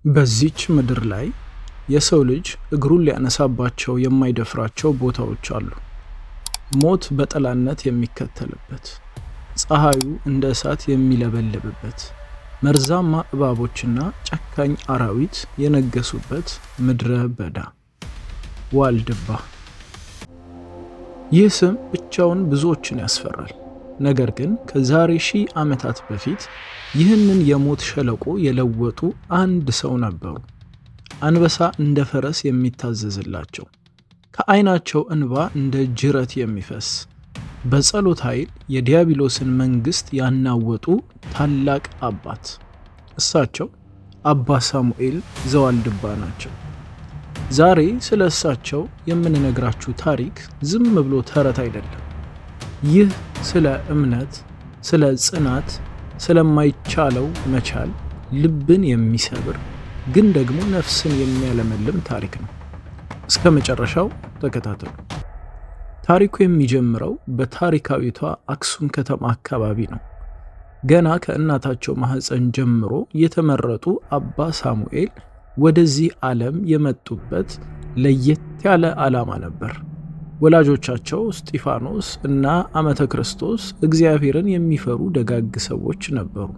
በዚች ምድር ላይ የሰው ልጅ እግሩን ሊያነሳባቸው የማይደፍራቸው ቦታዎች አሉ። ሞት በጥላነት የሚከተልበት፣ ፀሐዩ እንደ እሳት የሚለበልብበት፣ መርዛማ እባቦችና ጨካኝ አራዊት የነገሱበት ምድረ በዳ ዋልድባ። ይህ ስም ብቻውን ብዙዎችን ያስፈራል። ነገር ግን ከዛሬ 1000 ዓመታት በፊት ይህንን የሞት ሸለቆ የለወጡ አንድ ሰው ነበሩ። አንበሳ እንደ ፈረስ የሚታዘዝላቸው፣ ከዓይናቸው እንባ እንደ ጅረት የሚፈስ፣ በጸሎት ኃይል የዲያብሎስን መንግሥት ያናወጡ ታላቅ አባት። እሳቸው አባ ሳሙኤል ዘዋልድባ ናቸው። ዛሬ ስለ እሳቸው የምንነግራችሁ ታሪክ ዝም ብሎ ተረት አይደለም። ይህ ስለ እምነት፣ ስለ ጽናት፣ ስለማይቻለው መቻል ልብን የሚሰብር ግን ደግሞ ነፍስን የሚያለመልም ታሪክ ነው። እስከ መጨረሻው ተከታተሉ። ታሪኩ የሚጀምረው በታሪካዊቷ አክሱም ከተማ አካባቢ ነው። ገና ከእናታቸው ማህፀን ጀምሮ የተመረጡ አባ ሳሙኤል ወደዚህ ዓለም የመጡበት ለየት ያለ ዓላማ ነበር። ወላጆቻቸው እስጢፋኖስ እና ዓመተ ክርስቶስ እግዚአብሔርን የሚፈሩ ደጋግ ሰዎች ነበሩ።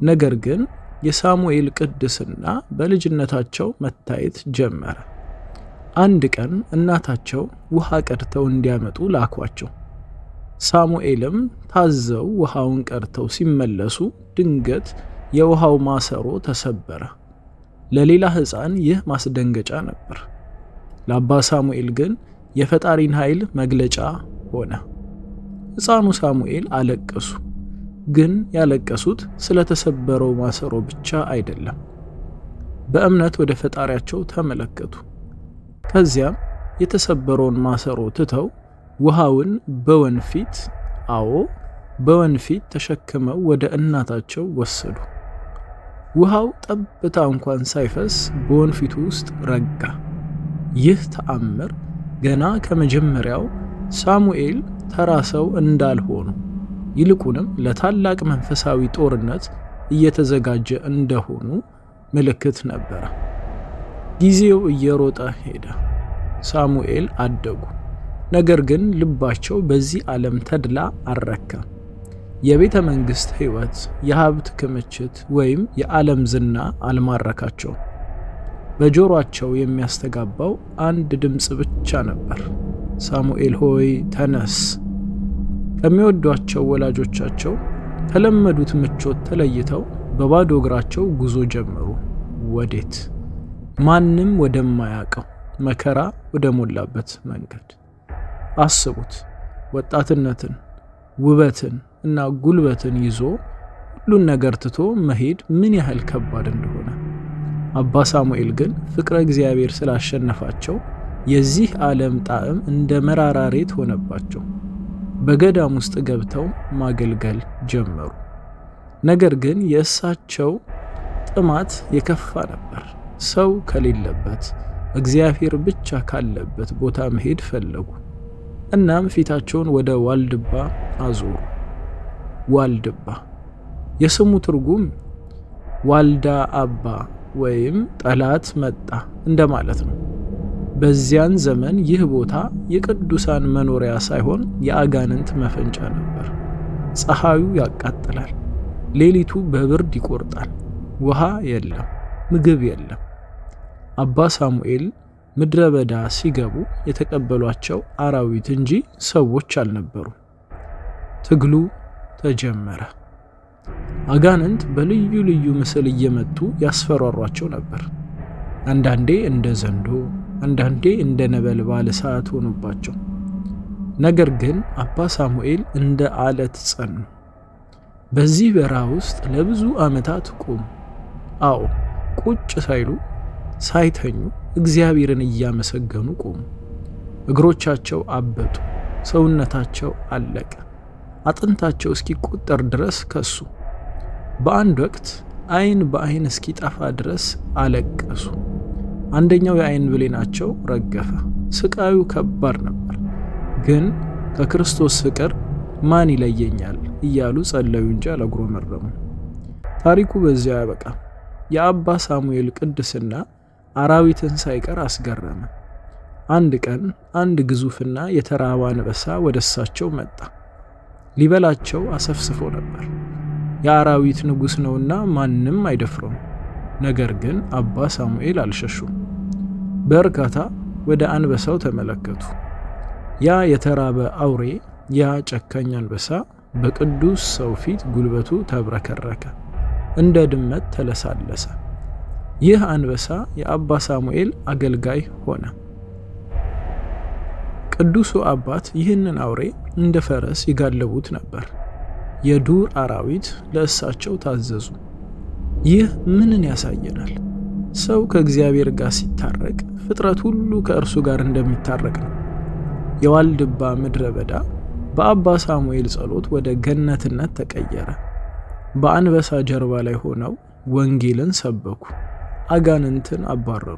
ነገር ግን የሳሙኤል ቅድስና በልጅነታቸው መታየት ጀመረ። አንድ ቀን እናታቸው ውሃ ቀድተው እንዲያመጡ ላኳቸው። ሳሙኤልም ታዘው ውሃውን ቀድተው ሲመለሱ ድንገት የውሃው ማሰሮ ተሰበረ። ለሌላ ሕፃን ይህ ማስደንገጫ ነበር። ለአባ ሳሙኤል ግን የፈጣሪን ኃይል መግለጫ ሆነ። ሕፃኑ ሳሙኤል አለቀሱ። ግን ያለቀሱት ስለተሰበረው ማሰሮ ብቻ አይደለም። በእምነት ወደ ፈጣሪያቸው ተመለከቱ። ከዚያም የተሰበረውን ማሰሮ ትተው ውሃውን በወንፊት፣ አዎ በወንፊት ተሸክመው ወደ እናታቸው ወሰዱ። ውሃው ጠብታ እንኳን ሳይፈስ በወንፊቱ ውስጥ ረጋ። ይህ ተአምር ገና ከመጀመሪያው ሳሙኤል ተራ ሰው እንዳልሆኑ፣ ይልቁንም ለታላቅ መንፈሳዊ ጦርነት እየተዘጋጀ እንደሆኑ ምልክት ነበረ። ጊዜው እየሮጠ ሄደ። ሳሙኤል አደጉ። ነገር ግን ልባቸው በዚህ ዓለም ተድላ አልረካም። የቤተ መንግሥት ሕይወት፣ የሀብት ክምችት ወይም የዓለም ዝና አልማረካቸውም። በጆሮአቸው የሚያስተጋባው አንድ ድምፅ ብቻ ነበር። ሳሙኤል ሆይ ተነስ። ከሚወዷቸው ወላጆቻቸው ከለመዱት ምቾት ተለይተው በባዶ እግራቸው ጉዞ ጀመሩ። ወዴት? ማንም ወደማያውቀው መከራ ወደ ሞላበት መንገድ። አስቡት፣ ወጣትነትን፣ ውበትን እና ጉልበትን ይዞ ሁሉን ነገር ትቶ መሄድ ምን ያህል ከባድ እንደሆነ። አባ ሳሙኤል ግን ፍቅረ እግዚአብሔር ስላሸነፋቸው የዚህ ዓለም ጣዕም እንደ መራራ ሬት ሆነባቸው። በገዳም ውስጥ ገብተው ማገልገል ጀመሩ። ነገር ግን የእሳቸው ጥማት የከፋ ነበር። ሰው ከሌለበት፣ እግዚአብሔር ብቻ ካለበት ቦታ መሄድ ፈለጉ። እናም ፊታቸውን ወደ ዋልድባ አዞሩ። ዋልድባ የስሙ ትርጉም ዋልዳ አባ ወይም ጠላት መጣ እንደማለት ነው። በዚያን ዘመን ይህ ቦታ የቅዱሳን መኖሪያ ሳይሆን የአጋንንት መፈንጫ ነበር። ፀሐዩ ያቃጥላል፣ ሌሊቱ በብርድ ይቆርጣል። ውሃ የለም፣ ምግብ የለም። አባ ሳሙኤል ምድረ በዳ ሲገቡ የተቀበሏቸው አራዊት እንጂ ሰዎች አልነበሩ። ትግሉ ተጀመረ። አጋንንት በልዩ ልዩ ምስል እየመጡ ያስፈራሯቸው ነበር። አንዳንዴ እንደ ዘንዶ፣ አንዳንዴ እንደ ነበልባል እሳት ሆኑባቸው። ነገር ግን አባ ሳሙኤል እንደ አለት ጸኑ። በዚህ በረሃ ውስጥ ለብዙ ዓመታት ቆሙ። አዎ፣ ቁጭ ሳይሉ ሳይተኙ እግዚአብሔርን እያመሰገኑ ቆሙ። እግሮቻቸው አበጡ፣ ሰውነታቸው አለቀ፣ አጥንታቸው እስኪቆጠር ድረስ ከሱ። በአንድ ወቅት ዓይን በዓይን እስኪጠፋ ድረስ አለቀሱ። አንደኛው የዓይን ብሌናቸው ረገፈ። ስቃዩ ከባድ ነበር። ግን ከክርስቶስ ፍቅር ማን ይለየኛል እያሉ ጸለዩ እንጂ አላጉረመረሙም። ታሪኩ በዚያ አያበቃም። የአባ ሳሙኤል ቅድስና አራዊትን ሳይቀር አስገረመ። አንድ ቀን አንድ ግዙፍና የተራበ አንበሳ ወደ እሳቸው መጣ። ሊበላቸው አሰፍስፎ ነበር። የአራዊት ንጉሥ ነውና ማንም አይደፍረውም። ነገር ግን አባ ሳሙኤል አልሸሹም። በእርጋታ ወደ አንበሳው ተመለከቱ። ያ የተራበ አውሬ፣ ያ ጨካኝ አንበሳ በቅዱስ ሰው ፊት ጉልበቱ ተብረከረከ፣ እንደ ድመት ተለሳለሰ። ይህ አንበሳ የአባ ሳሙኤል አገልጋይ ሆነ። ቅዱሱ አባት ይህንን አውሬ እንደ ፈረስ ይጋልቡት ነበር። የዱር አራዊት ለእሳቸው ታዘዙ። ይህ ምንን ያሳየናል? ሰው ከእግዚአብሔር ጋር ሲታረቅ ፍጥረት ሁሉ ከእርሱ ጋር እንደሚታረቅ ነው። የዋልድባ ምድረ በዳ በአባ ሳሙኤል ጸሎት ወደ ገነትነት ተቀየረ። በአንበሳ ጀርባ ላይ ሆነው ወንጌልን ሰበኩ፣ አጋንንትን አባረሩ።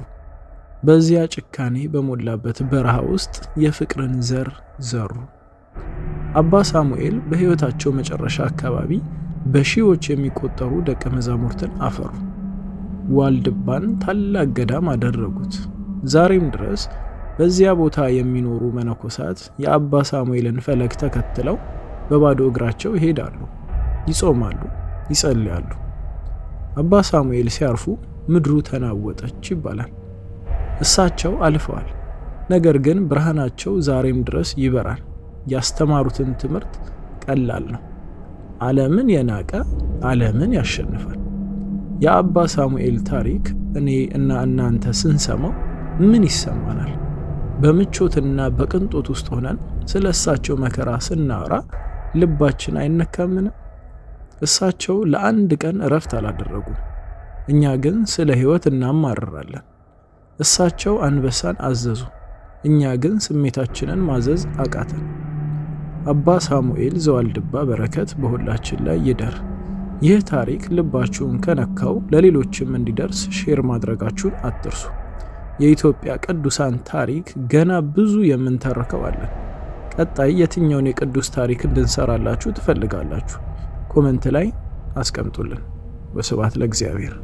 በዚያ ጭካኔ በሞላበት በረሃ ውስጥ የፍቅርን ዘር ዘሩ። አባ ሳሙኤል በሕይወታቸው መጨረሻ አካባቢ በሺዎች የሚቆጠሩ ደቀ መዛሙርትን አፈሩ። ዋልድባን ታላቅ ገዳም አደረጉት። ዛሬም ድረስ በዚያ ቦታ የሚኖሩ መነኮሳት የአባ ሳሙኤልን ፈለግ ተከትለው በባዶ እግራቸው ይሄዳሉ፣ ይጾማሉ፣ ይጸልያሉ። አባ ሳሙኤል ሲያርፉ ምድሩ ተናወጠች ይባላል። እሳቸው አልፈዋል፣ ነገር ግን ብርሃናቸው ዛሬም ድረስ ይበራል። ያስተማሩትን ትምህርት ቀላል ነው። ዓለምን የናቀ ዓለምን ያሸንፋል። የአባ ሳሙኤል ታሪክ እኔ እና እናንተ ስንሰማው ምን ይሰማናል? በምቾትና በቅንጦት ውስጥ ሆነን ስለ እሳቸው መከራ ስናወራ ልባችን አይነካምን? እሳቸው ለአንድ ቀን እረፍት አላደረጉም። እኛ ግን ስለ ሕይወት እናማርራለን። እሳቸው አንበሳን አዘዙ፣ እኛ ግን ስሜታችንን ማዘዝ አቃተን። አባ ሳሙኤል ዘዋልድባ በረከት በሁላችን ላይ ይደር። ይህ ታሪክ ልባችሁን ከነካው ለሌሎችም እንዲደርስ share ማድረጋችሁን አትርሱ። የኢትዮጵያ ቅዱሳን ታሪክ ገና ብዙ የምንተርከው አለን። ቀጣይ የትኛውን የቅዱስ ታሪክ እንድንሰራላችሁ ትፈልጋላችሁ? Comment ላይ አስቀምጡልን። ወስብሐት ለእግዚአብሔር።